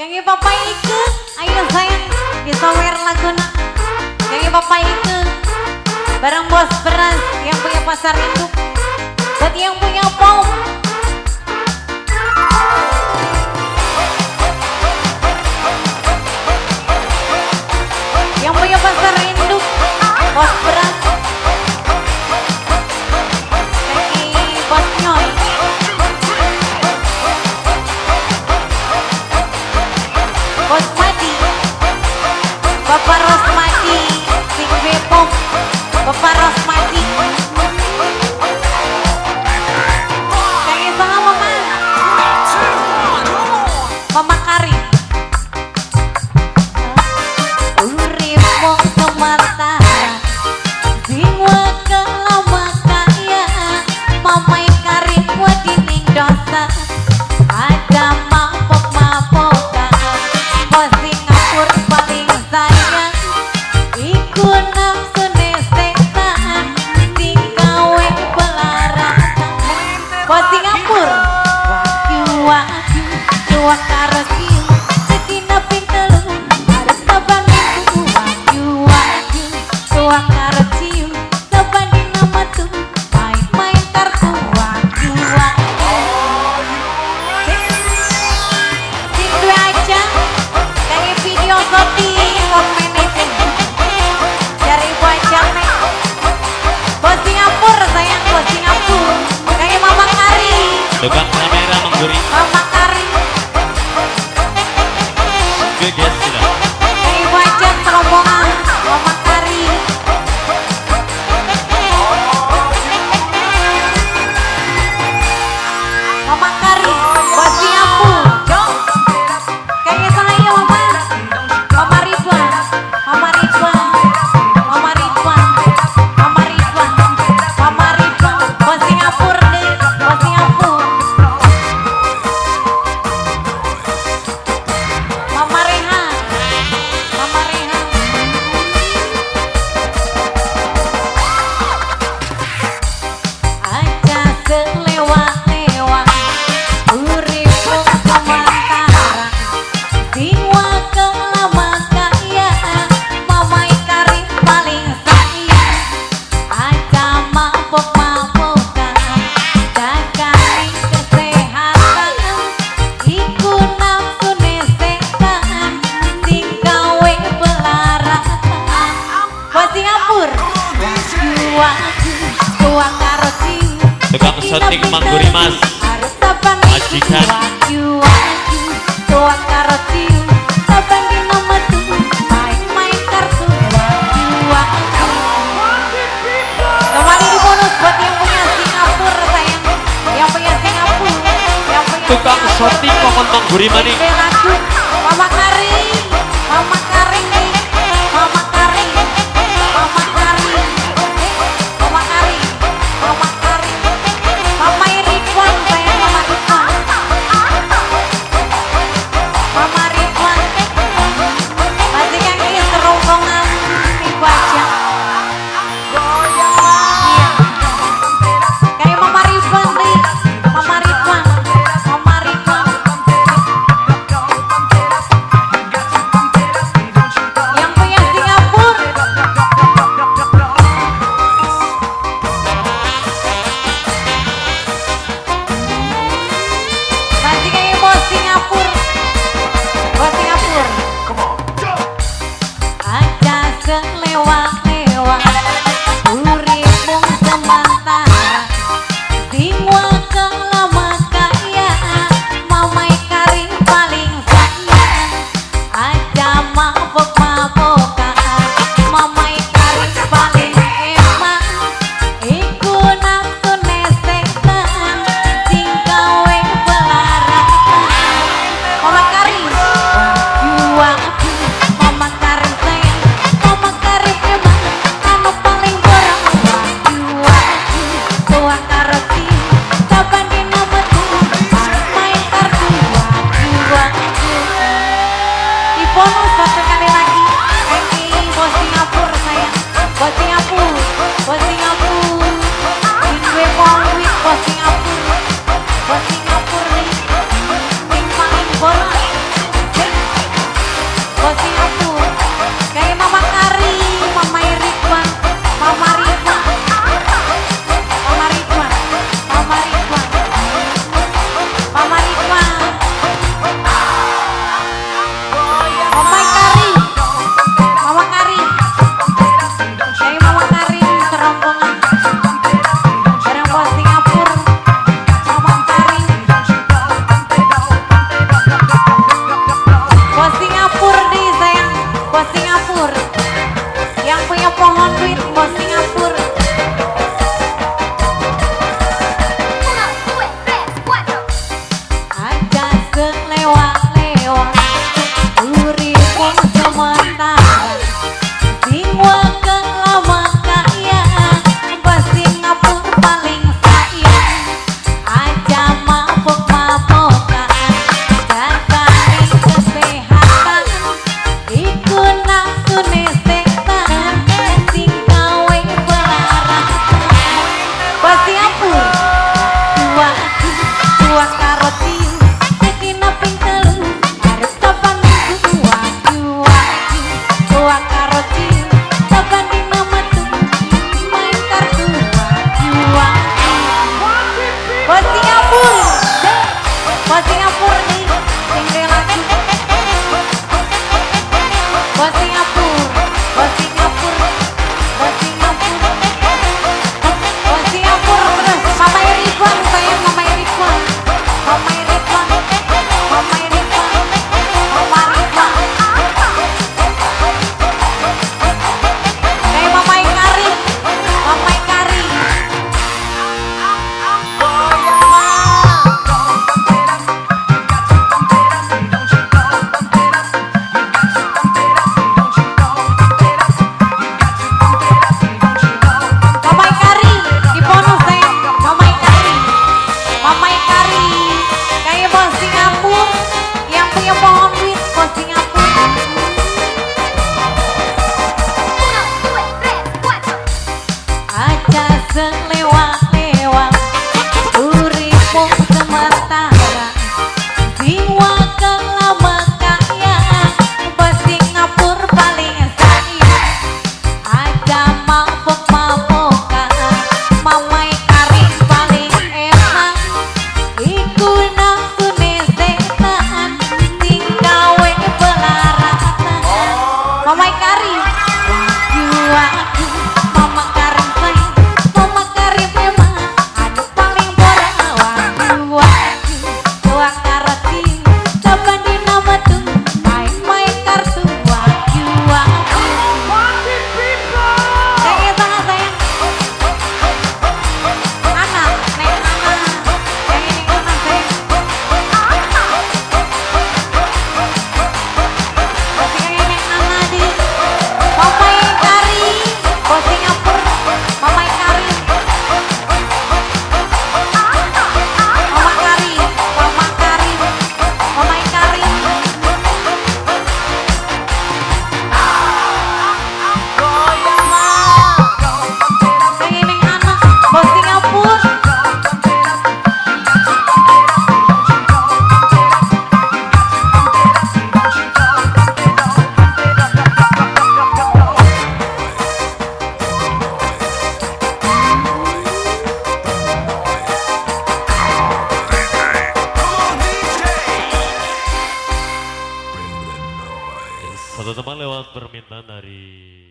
Kangge Papa Ike, ayo sayang disawer laguna. Kangge Papa Ike, bareng bos beras yang punya pasar induk, buat yang punya pom. Yang punya pasar induk, bos beras. Kangge bos Nyoy. Bos Madi, Bapak Rosmadi, sing bepom, Bapak Rosmadi. Kangge sama Mama, Mama Karin. Urip wong sementara, sing wekeh lama kaya, Mama Karin wedi ning dosa, ada mabok-mabokan. Bos Singapura paling sayang, iku nafsune setan, sing gawe pelaratan. Bos Singapura, wagyu wagyu, tua karo kiu, sedina ping telu, harus saban minggu. Wagyu wagyu, tua karo ciu, saban dina metu, main-main kartu. Wagyu wagyu, sing duwe aja. Kayak video soti managing dari Ibu Ajang nih. Bos Singapura sayang, bos Singapura. Kayak Mama Kari, Tukang kamera mengguri. Mama Kari. Geges sudah. Kayak Ibu Ajang rombongan Mama Kari. Mama Kari, bos Singapura. Jom. Kayak saya Mama. Mama Ridwan, Mama Ridwan, Mama Ridwan, Mama Ridwan, Mama Ridwan, bos Singapura deh, bos Singapura. Mama Reha, Mama Reha. Aja selewat-lewat, urip wong sementara, sing wekeh lama kaya, Mama Karin paling sayang, aja mabok-mabokan, jagani kesehatan, iku nafsune setan, sing gawe pelaratan. Bos Singapura, wagyu wagyu, tua karo ciu, Tukang syuting Mangguri Mas. harus saban minggu. Majikan. Wagyu wagyu, tua karo ciu, saban dina metu, main-main kartu. Wagyu wagyu. Kembali di bonus buat yang punya Singapura sayang, yang punya Singapura, yang punya Tukang Singapura. syuting kokon Mangguri maning. Lagu Mama Karin, Mama Karin nih, Mama Karin, Mama Karin, Mama Karin, Mama Karin, Mama Ridwan sayang, Mama Ridwan, Mama Ridwan, masih kaki serombongan Ibu Ajang. Iya. Kayak Mama Ridwan nih, Mama Ridwan, Mama Ridwan. Wagyu, dua karo ciu, sedina ping telu, arep saban minggu. Wagyu, wagyu, dua karo ciu, saban dina metu, main kartu. Wagyu, wagyu. Bos Singapura, bos Singapura nih, sing duwe lagu. Bos Singapura, bos Singapura, bos Singapura, bos Singapura terus. Mama Ridwan, sayang Mama Ridwan, Mama Ridwan, Mama Ridwan, Mama Ridwan. Kayak Mama Ikari, Mama Ikari. Mama Ikari, di bonus sayang, Mama Ikari, Mama Ikari, kayak bos Singapura, yang punya pohon duit, bos Singapura. 1, 2, 3, 4. Aja selewang-lewang, uripmu sementara, jiwa kelama kaya, bos Singapura paling sayang. Aja mabuk-mabukan, Mama Ikari paling enak. Iku nafsune setan, sing gawe pelaratan. Mama Ikari, wagyu wagyu, Mama Karim sayang, Mama Karim memang anu paling borak. Wagyu wagyu, dua karo ciu, saban dina metu, main-main kartu. Wagyu wagyu. Kayaknya sangat sayang. Anak, neng anak, yang ini anak sayang. Pasti kayak neng anak di Mama Ikari, bos Singapura, Mama Ikari, Mama Kari, Mama Kari, Mama Ikari. Kayak neng anak, bos Singapura. Satu teman lewat permintaan dari